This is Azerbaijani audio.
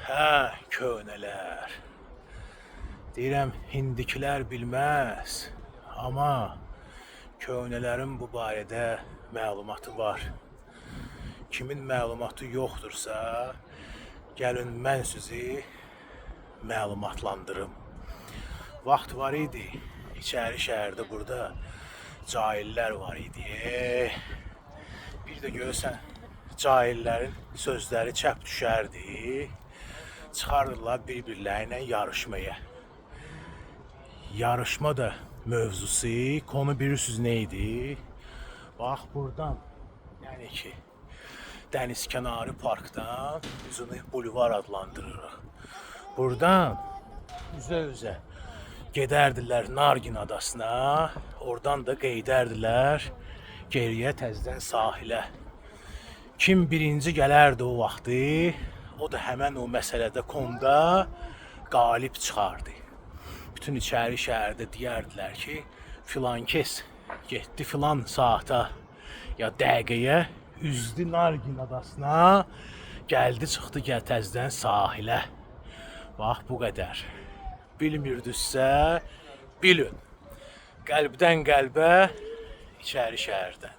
Hə, köhnələr. Deyirəm, indikilər bilməz, amma köhnələrin bu barədə məlumatı var. Kimin məlumatı yoxdursa, gəlin mən sizi məlumatlandırım. Vaxt var idi, içəri şəhərdə burada cahillər var idi. Bir də görürsən, cahillərin sözləri çəp düşərdi. Çıxardılar bir-birləri ilə yarışmaya. Yarışma da mövzusu, konu bilirsiniz nə idi? Bax buradan, yəni ki, dəniz kənarı parkdan biz onu bulvar adlandırırıq. Buradan üzə-üzə gedərdilər Nargin adasına, oradan da qeydərdilər geriyə təzədən sahilə. Kim birinci gələrdi o vaxtı, o da həmən o məsələdə konuda qalib çıxardı. Bütün içəri şəhərdə deyərdilər ki, filan kəs getdi filan saata ya dəqiqəyə üzdü Nargin adasına, gəldi çıxdı gəl təzədən sahilə. Bax bu qədər. Bilmirdinizsə, bilin. Qəlbdən qəlbə, içəri şəhərdən.